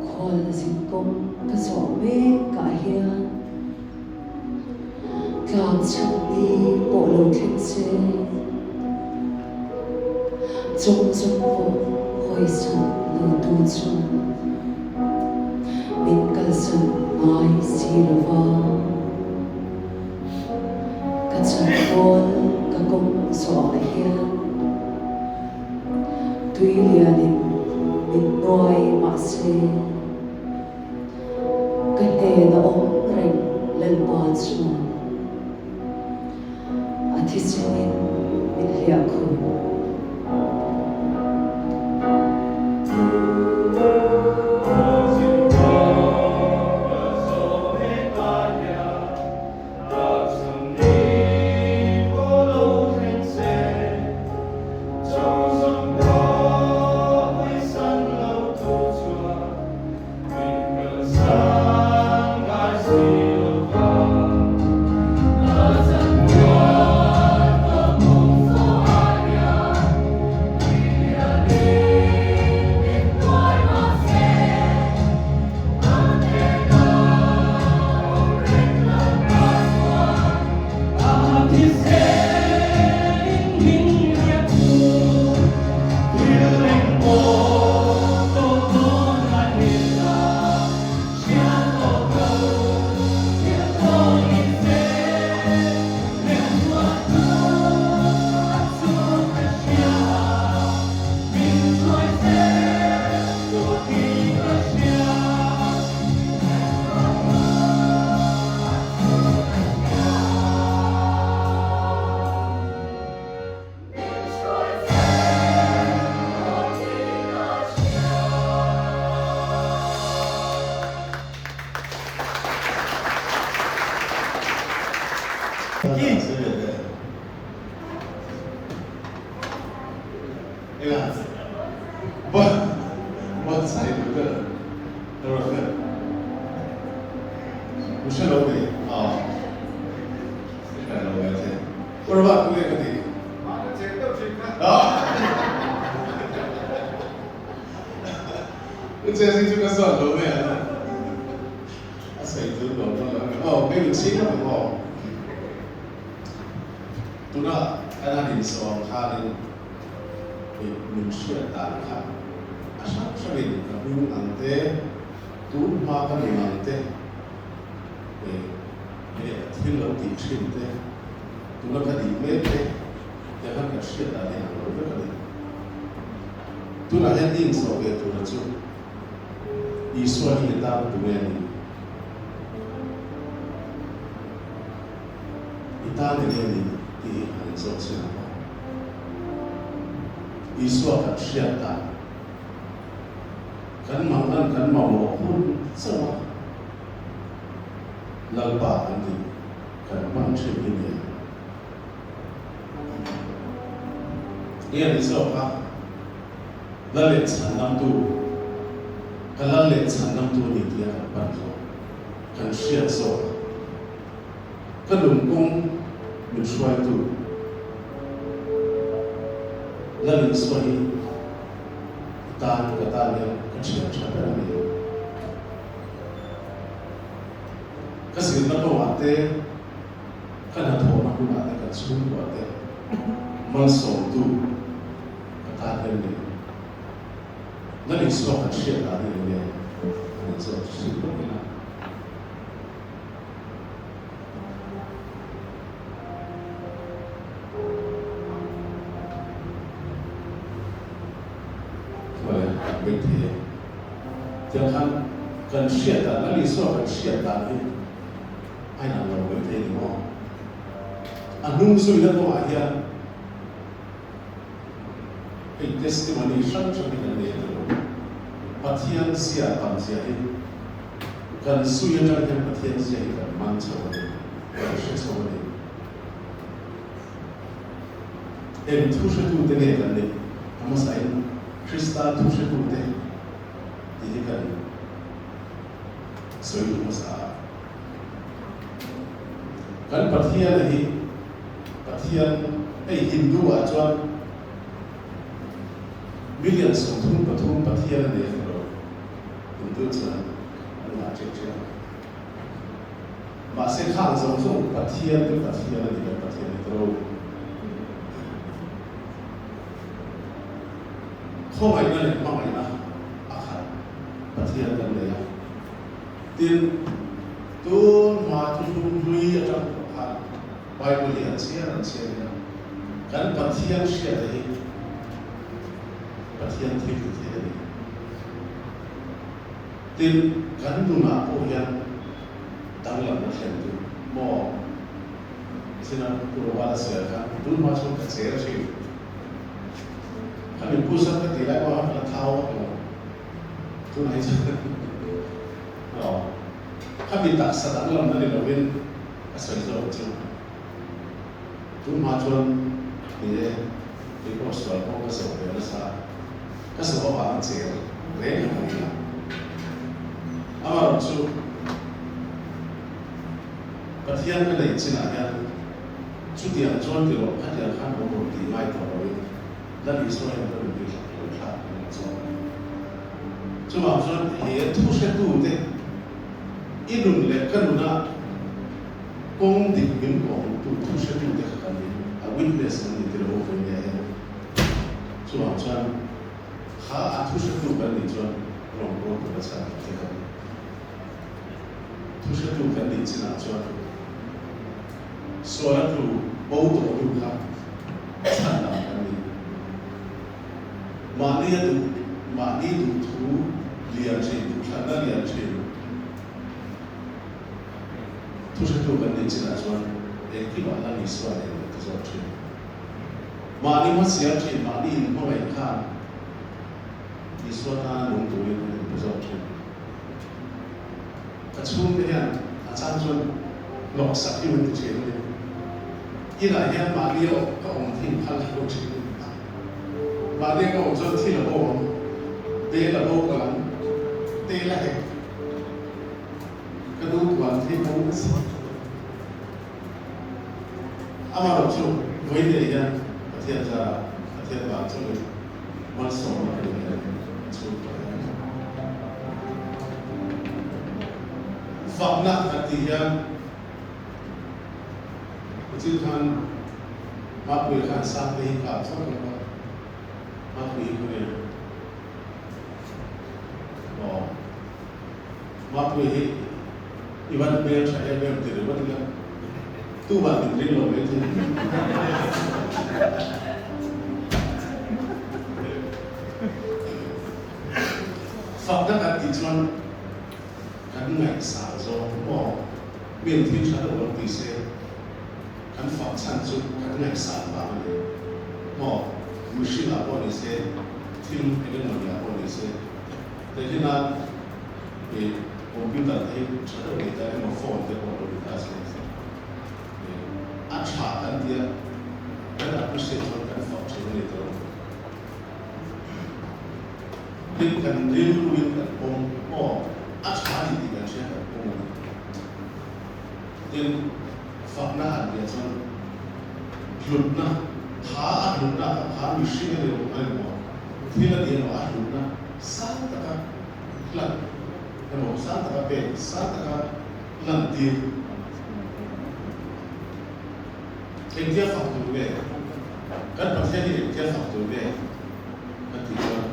Khualzin kawng ka zawh mek ah hian tlang chhan ni pawh lo thleng se, chawng zawng pawh hawisan lo tu chu min kalsan ngai si lo va, ka chankawl ka kawng zawh ah hian. Tui lianin min nuai mahse ka hnen a awm reng Lalpa chuan a thisenin min hliah khum. Min hre lo ni? Aw. I hre lo ve che. U Robert tunge ka ti? Mahna cheng deuh thin kha. U Chelsea chu ka zawt lo mai ang a. A sawi chu nuam dawn lo em? Aw, kei min chhing lawk ang aw. Tuna kan han insawm khanin min hriat dan kha a hrang hrangin ka hming ang te, tun hma ka nun ang te, leh thil lo tih thin te, tuna ka dih mek te, tiang khan kan hriat dan hi ang lo vek a ni. Tunah hian i insawh ve tura chu Isua hi i tan tu nge ni? I tan eng nge ni tih hi han inzawt chhin ang aw. Isua kan hriat dan, kan mangan kan mamawh hun chauh a Lalpa kan tih kan hman thin hi nia. Nge ni zawk a? Lal leh chhandamtu, ka lal leh chhandamtu a ni tia kan pan zawk, kan hriat zawk a. Ka nungkawng min hruaitu Lal Isua hi i tan, ka tan hian ka thian tha ber a ni. Ka zirna kawngah te, ka hnathawhna hunah te, ka chhungkuah te malsawmtu, Ka tan hian ni Lal Isua kan hriat dan hi enge a nih zawk chu hrilh lawk ila. Khawi kan bei thei e. Tiang khan kan hriat dan, Lal Isua kan hriat dan hi a inang lo mai thei ni maw? A hnung zuina kawngah hian Hei testimony hrang hrang hi kan nei ta lo. Pathian zia tam zia hi kan zui atang hian Pathian zia hi kan man chho a ni, kan hre chho a ni. Eng thu hretute nge kan nih? A hmasain Krista thu hretute tih hi kan sawi duh hmasa a. Kan Pathiana hi Pathian hei Hindu ah chuan million 33 Pathian a nei a ni lo. Hindu chuan an ngah ṭek ṭek a. Mahse khang zawng zawng Pathian te Pathian a ni kan Pathian hi tawh. Khawngaihna leh hmangaihna a khat Pathian kan nei a. Tin, tun hma thuthlung hlui atang pawh khan Bible hi an chhiar an chhiar in a, kan Pathian hriata hi Pathian thil ti thei a ni. Tin, kan nunah pawh hian danglamna thlen duh maw? Nichin-a Pu Rohana sawi ang khan tun hma chuan ka cher thin. Khami push-up ka tih lai pawh khan ka la thau vak lo. Tunah hi chuan aw khami taksa danglamna ni lovin a sawi zawk chu tun hma chuan ni e, kei pawh sual pawh ka zawh ve nasa a, ka zawh avanga cher reng ang a ni a. Amaherawhchu Pathian ka neih chinah hian chutiang chuan ti rawh, khatiang khan awm rawh tih ngai tawh loin Lal Isua hian ka nunpui thlak lo thlak in a chuang a ni. Chuvang chuan he thu hretute i nun leh ka nuna kawng dik min kawhhmuhtu thu hretute kha kan ni, a witness kan ni ti lo vawi nge hian. Chuvang chuan kha a thu hretu kan nih chuan rawngbawltu ka chhan tih te kan ni. Thu hretu kan nih chinah chuan suala tlu bo tawh hnu kha chhan dang kan ni. Mahni a duh, mahni duh thu lian thin, duhthlanna lian thin thu hretu kan nih chinah chuan engkimah Lal Isua nen kan ti zawk thin. Mahni hmasial thin, mahni inhmangaih khan Isua tana nung turin kan inpe zawk thin. Ka chhungte hian a chang chuan hlawksak hi min ti thin a ni. Inah hian mahni a ka awm thin phal lo thin. Mahni a ka awm chuan thil a bo ang, bel a bo palh ang, tel a hek. Ka nu puan thei bo nasa. Amaherawhchu vawiin hian Pathian zarah Pathian vang chauhin malsawmna ka nei a ni, a chhungkua hian. Fakna kan tih hian Kuchil khan Mapuia khan Sangte hi kap chauh lo va, Mapuia hi khawnge? Aw. Mapuia hi i van hmel tha em em ti ringawt ila, tumah min ring lo mai thei. Fakna kan tih chuan kan ngaihsah zawng maw mi an thil tha deuh lo ti se kan fak chhan chu kan ngaihsah vang a ni maw, mihring ah pawh ni se thil eng emaw ni ah pawh ni se. Tehina i computer te hi tha deuh nei ta emaw phone te pawh lo ni ta se i a tha kan tia kan appreciate chuan kan fak thin a ni tawh lo. Tin kan rilru in kan pawm aw a tha a ni tih kan hria kan pawm a ni. Tin fakna han tia chuan hlutna kha a hlutna kha mihring a ni lo a ni maw thil a ni emaw a hlutna Sang taka hlan emaw sang taka pek, sang taka lantir. Engtia fak tur nge? Kan Pathian hi engtia fak tur nge? Kan tih chuan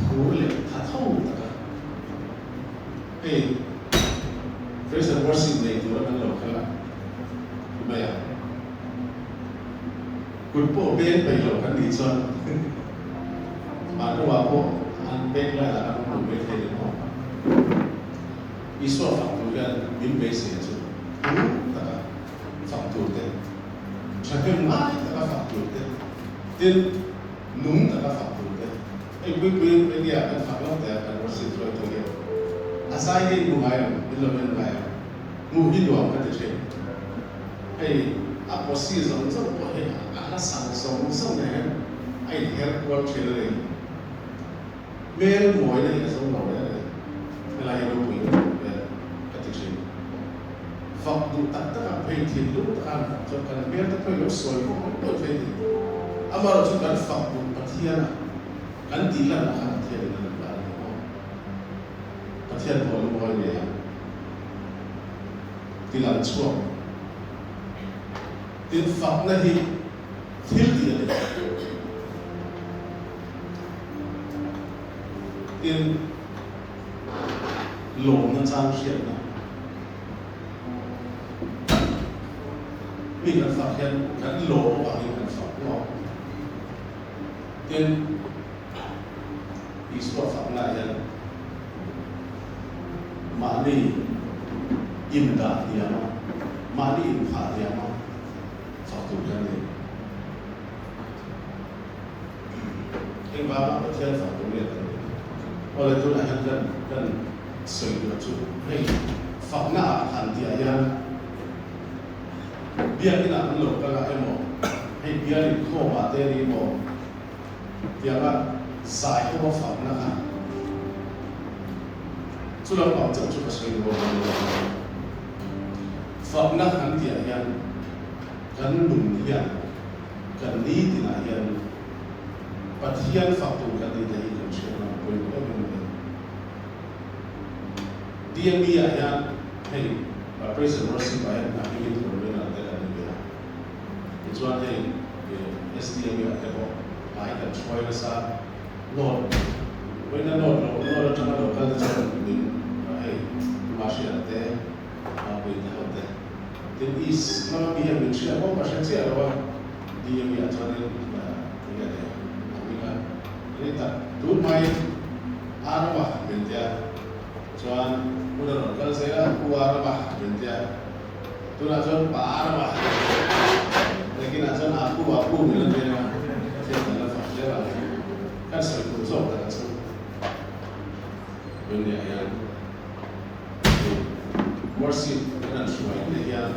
phur leh tha tho taka hei praise and worship nei tura kan lo kal a ti mai a. Kut pawh beng peih lo kan nih chuan Mahnuah pawh an beng lai lah an awm mai thei lo maw? Isua fak tur hian min beisei chu phur taka fak tur te, thahnem ngai taka fak tur te, tin nung taka fak tur te. Hei puipui enge ah kan fak lo teh a kan worship hruai tawh hian a zai hi hmu ngai ang, min lo en ngai ang, hmuh hi nuam ka ti thin. Hei a posi zawng zawng pawh hi a hla sang zawng zawng nen hian a inher kual thin a ni. Hmel mawina hi a zawng lo reng a ni. Helai hi ropui ka duh hmel ka ti thin. Fak duh tak tak ang phei thinlung taka an fak chuan kan hmel te pawh hi lo sawi pawh mai pawh thei a ni. Amaherawhchu kan fak duh Pathian a kan tih lanah khan Pathian in a lo dah a ni maw? Pathian pawh a lungawi ngei ang. Tilang chhuak. Tin fakna hi thil tih a ni. Tin lawmna chang hriatna. Mi kan fak hian kan lawm avangin kan fak maw? Tin Isua fakna hian mahni indah hniam a, mahni inphah hniam a fak tur kan ni. Engvanga Pathian fak tur nge kan nih? Awle tunah hian kan kan sawi duh chu hei fakna ah han tih ah hian biakin ah kan lo kal a emaw hei bial inkhawm ah te ni emaw Tianga zai ho a fakna kha chu lampang chauh chu ka sawi duh a ni lo. Fakna kan tihah hian kan nun hian kan nitinah hian Pathian fak tur kan tih te hi kan hriat ngang pawimawh em em a ni. DME ah hian hei Praise and Worship ah hian hna hmingin Thawlvena te kan ni ve a. Tichuan hei SDM ah te pawh hnai kan hruai nasa note vawiina note lo note atanga lo kal te chuan min hei Tumahriat te Mapui te ho te tin East lama mi hian min hriat maw ka hre chiah lo a DME ah chuanin enge le a hming a ni tak tun mai Arama min tia chuan hun a rawn kal zel a U Arama min tia. Tunah chuan pa a ram a, nakinah chuan a pu a pu min la vel a, Pathian kan la fak hle vang hi kan sawi tur zawk tak a chu. Tunniah hian hei worship kan han hruai te hian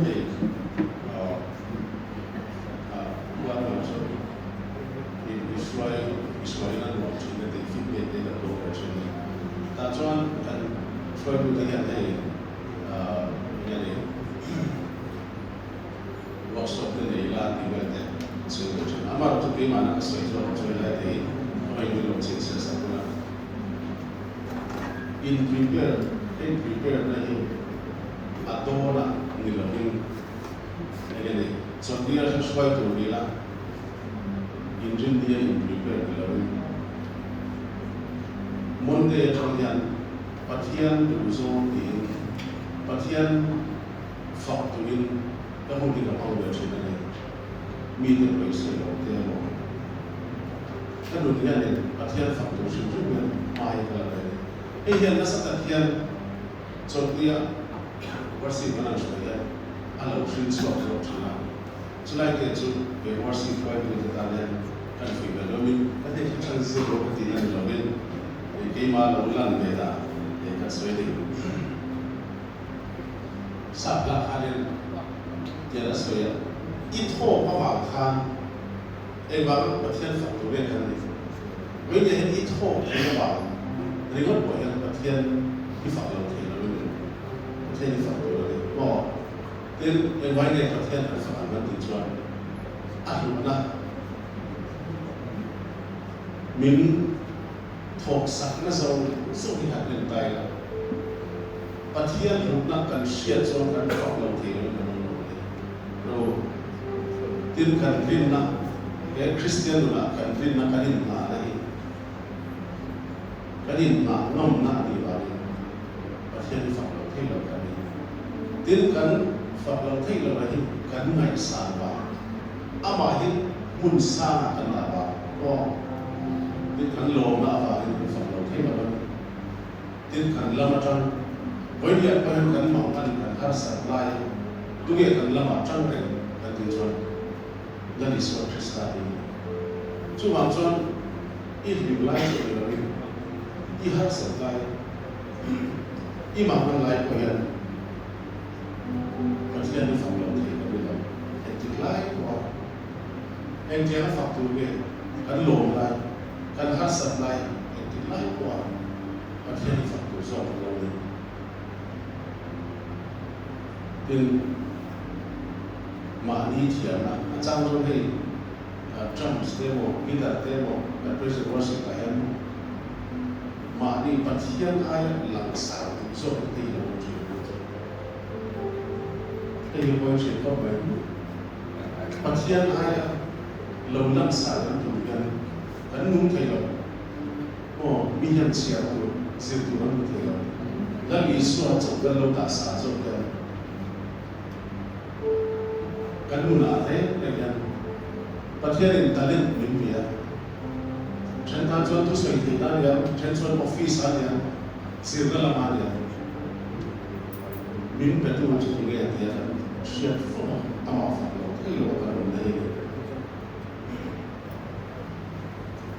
hei aw huan lo chu i hruai i hruaiin a nuam thin a tih feedback te kan dawng ve thin a ni. Tah chuan kan. Hruaitute hian hei enge ni workshop te nei ila tih vel te an sawi ve thin. Amaherawhchu keimahna ka sawi zawk chu helai te hi ka ngaihtuah lo chin chhiat sak bawk a. In prepare, hei prepare na hi a dawnah ni lovin enge ni chawlhni a hre hruai tur ni ila inrinni a in prepare ni lovin Monday atang hian Pathian duhzawng tiin Pathian fak turin ka hun hi ka hmang ve thin a ni. Mite pawisa lo te emaw ka nun hianin Pathian fak tur hrim hrim hian hma hi ka la ve a ni. Hei hian nasa tak hian chawlhpuia worship an han hruai hian a lo hrin chhuak zawk thin a. Chulai te chu he worship hruaitute tan hian kan fuih ve loin ka hei kha than zir lo ka tihna ni loin keimah lo lan ve dah kan sawi a ni. Sap lah khanin tian a sawi a, I thawk avang khan engvang Pathian fak tur nge kan nih? Vawinia hian i thawk thei avang ringawt pawh hian Pathian i fak lo thei lo emaw Pathian i fak tur a ni maw? Tin, engvai nge Pathian kan fak ang kan tih chuan a hlutna min thawk sakna zawng zawng hi han en ta ila, Pathian hlutna kan hriat chuan kan fak lo thei lo in kan awm lo a ni. Ro, tin kan rinna, he Kristian nunah kan rinna kan inngahna hi kan inngah ngamna a nih vangin Pathian hi fak lo thei lo kan ni. Tin kan fak lo thei lo hi kan ngaihsan vang, amah hi hmun sangah kan dah vang aw. Tin kan lawmna avangin kan fak lo thei lo a ni. Tin kan lam atang vawiin pawh hian kan mang an kan harsat lai tunge kan lamah tang reng kan tih chuan Lal Isua Krista hi a ni. Chuvang chuan i hlim lai chu ni lovin i harsat lai, i mangan lai pawh hian Pathian i fak lo thei lo ni lo. Engtik lai pawha engtiang a fak tur nge kan lawm lai, kan harsat lai engtik lai pawha Pathian i fak tur zawk kan lo ni. Tin, mahni thiamna a chang chuan hei drums te emaw guitar te emaw kan praise and worship ah hian mahni Pathian aia langsar duh zawk te hi lo awm thin a ni chu. Hei hi pawi thin khawp mai. Pathian aia lo langsar kan tum hian kan nung thei lo. Aw, mi hian chhiar tur, zir tur an hmu thei lo. Lal Isua chauh kan lo dah sa zawk hian kan nunah reng reng hian Pathianin talent min pe a. Then tan chuan thusawi theihna a nia, then chuan office a nia, zirna lam a nia. Min petu chu tunge a tia kan hriat fo a, amah fak lo thei lo a kan awm na hi a ni.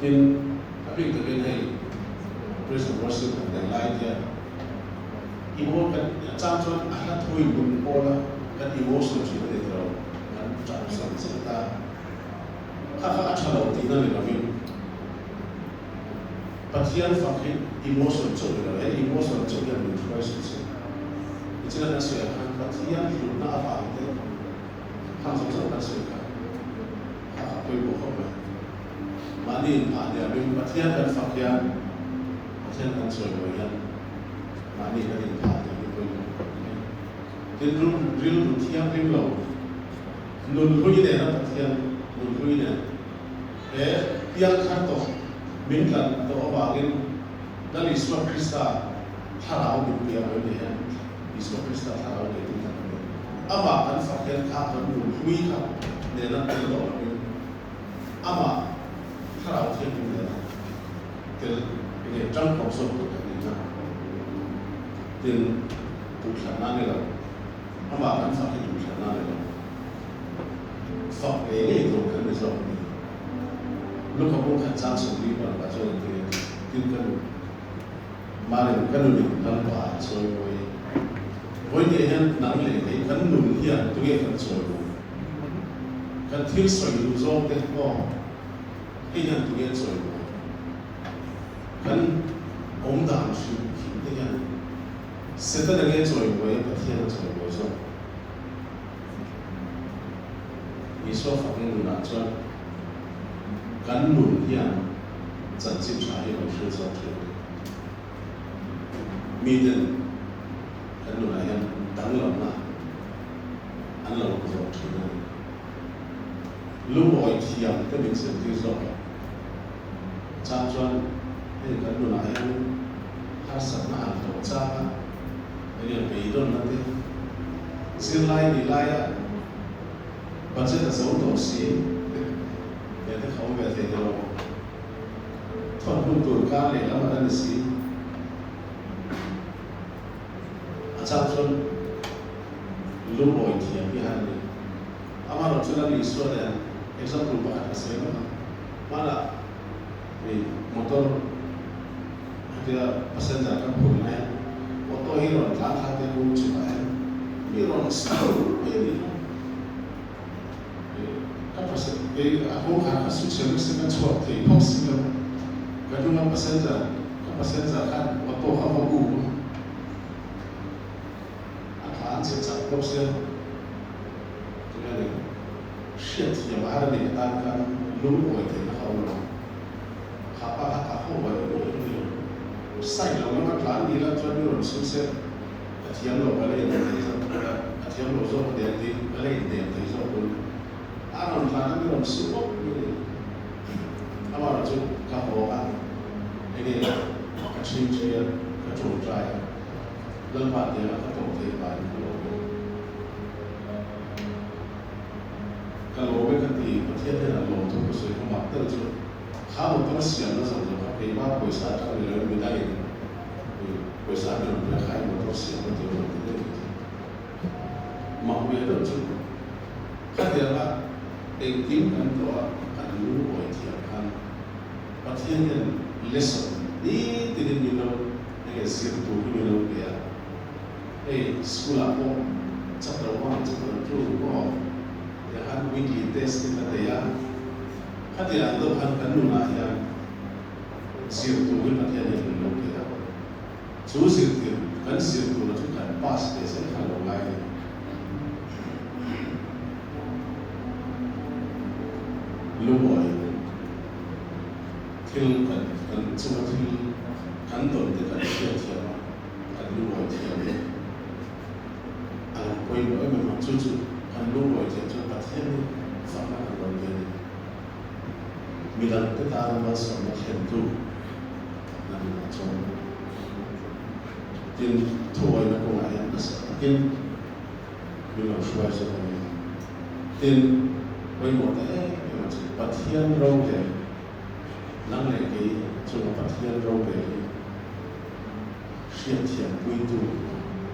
Tin, a bik takin hei praise and worship kan neih lai hian emo kan chang chuan a hla thawi nun pawl a kan emotion thin a ni tawh lo, kan tap zan zan ta. Kha kha a tha lo tihna ni lovin Pathian fak hi emotion chauh ni lo, he emotion chauh hian min hruai suh se. Nichina kan sawi ang khan Pathian hlutna avang te khan zawng zawng kan sawi kha. Kha kha pawimawh khawp mai. Mahni inphah hniamin Pathian kan fak hian, Pathian kan chawimawi hian mahni kan inphah hniam hi pawimawh khawp mai. Tin, rilru thianghlim lo, nunhlui nena Pathian nunhlui nen he piang thar tawh min tlan tawh avangin Lal Isua Krista thlarau min piang mai ni hian Isua Krista thlarau neitu tak a ni. Amah kan fak hian kha kan nunhlui kha nena tel tawh lovin amah thlarau thianghlim nena tel enge tangkawp zawk tur kan ni na. Tin, duhthlanna a ni lo. Amah kan fak hi duhthlanna a ni lo. Fak ngei ngei tur kan ni zawk a ni. Luka bung khat chang 40 parukah chuan an ti a, tin ka nu. Marin, ka nunin kan pa a chawi mawi. Vawinia hian nang leh kei kan nun hian tunge kan chawi mawi? Kan thil sawi duh zawng te aw, hei hian tunge chawi mawi? Kan awm dan hrim hrim te hian. Setana nge chawimawi a Pathian a chawimawi zawk? Isua fakna nunah chuan kan nun hian chanchin tha hi a lo hrilh zawk thin a ni. Miten kan nunah hian danglamna an lo hmu zawk thin a ni. Lungawi thiam te min zirtir zawk a, chang chuan hei kan nunah hian harsatna han tawh chang a, enge beidawnna te zirlai nih laia budget a zo tawh si he te kha awm ve thei ta lo. Thawk hun tur kar leh lam a la ni si. A chang chuan lungawi thiam hi har a ni. Amaherawh chu Lal Isua nen example pakhat ka sawi lawk ang. Hmanah hei motor hetia passenger kan phur lai hian auto hi rawn tlan thla te kung chhukah hian mi rawn sau mai a ni kha. Ka kei a kawngkhar kha switch lo nasa ka chhuak thei phawk si lo. Ka hnunga passenger ka passenger khan auto kha va um a. A tha an chhe chak bawk sia tunge ni hriat thiam a har a ni ka tan khan lungawi theihna kha awm lo kha pa kha ka haw uai uai a ni lo side lo lama tlan ni la chuan mi rawn chhung se ka thiam lo ka la in thei zawk ka thiam lo zawk a ni ang tiin ka la in dem thei zawk dawn a rawn tlan a mi rawn su bawk mai a ni amaherawhchu ka haw a enge ka chhing chhing a ka tawngtai a. Lalpa tia ka tawh theih vangin ka lawm e. Ka lawm e ka ti, Pathian hian a lawm thu ka sawi kha mak deuh chu kha motor siamna zawng zawng kha keimah pawisa atang ni loin midangin pawisa an rawn pe a kha i motor siamna tur a rawn ti daih mai chu. Mak ve deuh chu khatianga engkim kan tawh a kan lungawi thiam khan Pathian hian lesson nitinin min lo Hei zir tur hi min lo pe a, hei school ah pawh chapter 1, chapter 2 pawh tiah khan weekly test te ka nei a, khatiang ang deuh khan kan nunah hian zir tur hi Pathian hian min lo pe a, chu zirtir kan zir turah chu kan pass ve zel kha a lo ngai a ni. Lungawi thil kan kan chunga thil kan tawn te kan hriat thiam a, kan lungawi thiam hi a lo pawimawh em em a, chu chu kan lungawi thiam chuan Pathian hi fakna kan lo ni a ni. Midang te tana malsawmna thlentu na nunah chuan tin thuawina kawngah hian nasa takin min lo hruai zawk a ni. Tin, pawimawh ta em em a chu Pathian ro leh Nang leh kei chunga Pathian ro ve hi hriatthiam puitu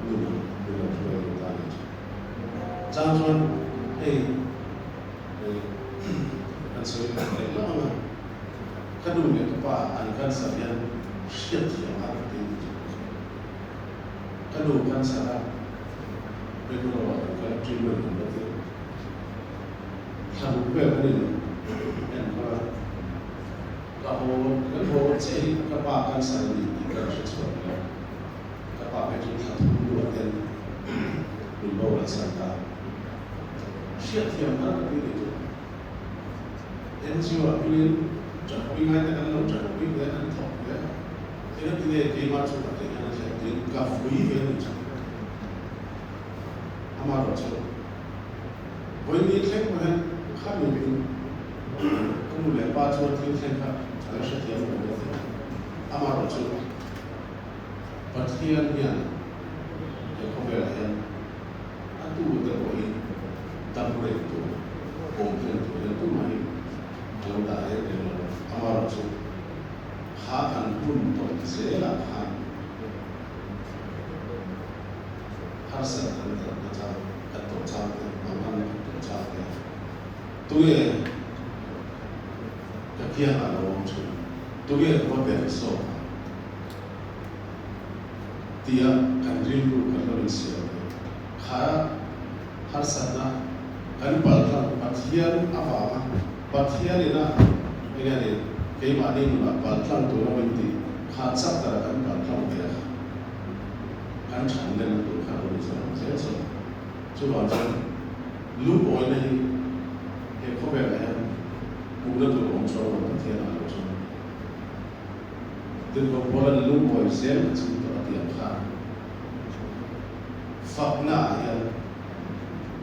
nuna min lo hruai duh ta ni chu. Chang chuan hei kan sawi leh lawk ang a, ka nu leh ka pa an cancer hian hriatthiam har ka ti ni chu. Ka nu cancer a regular ah kan kal a, treatment kan la tir. Thlan vel kan in enkawl a, ka haw kan haw chiah hi ka pa cancer a ni tih ka hre chhuak lo. Ka pa phei chu thla thum hnuah ten min boral san ta. Hriatthiam har ka ti ni chu. NGO ah hmingin tanpui ngai te kan lo tanpui ve an thawk ve a, engati nge keimah chu ka tih hian a thlen tiin ka vui ve a ni chu. Amaherawhchu. Vawiin thleng pawh hian kha nupui ka nu leh pa chuan thil thleng kha a la hrethiam lo mai thei. Amaherawhchu Pathian hian he khawvelah hian a tu te pawh hi dam reng tur, awm reng tur hian tumah hi a lo dah reng reng lo. Amaherawhchu kha kan hun tawh zelah khan harsat kan telh na chang kan tawh chang te, mangan kan tawh chang te, tunge ka kiangah lo awm thin, tunge ka va ber zawk ang tia kan rilru kan lo insiam ve kha harsatna kan paltlang Pathian avanga Pathian ina enge ni keimahni nunah paltlang tura min tih kha chapter-a kan paltlang ve a kha. Kan chhan lenna tur kha lo ni zawk ang zel zawk. Chuvang chuan lungawina hi he khawvelah hian hmuhna tur awm chuang lo Pathian ah lo chuan Tirhkoh Paula'n lungawi zel a ching tawh a tih ang khan fakna ah hian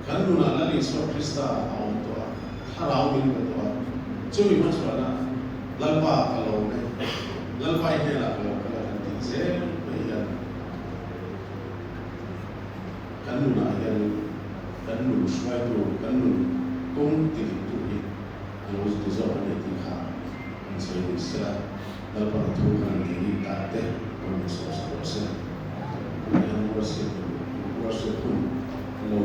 kan nunah Lal Isua Krista a awm tawh a, thlarau min pe tawh a, chumi hmachhuahna Lalpa ka lawm e, Lalpa i hnenah ka lo kal a kan tih zel mai hian Kan nunah hian kan nun hruaitu, kan nun kawng tidiktu hi a lo ti zawk a ni tih kha an sawi ni sela, Lalpan a thu khan keini ta te rawn in sawh sak rawh se. Tunah hian worship hun worship hun kan lo.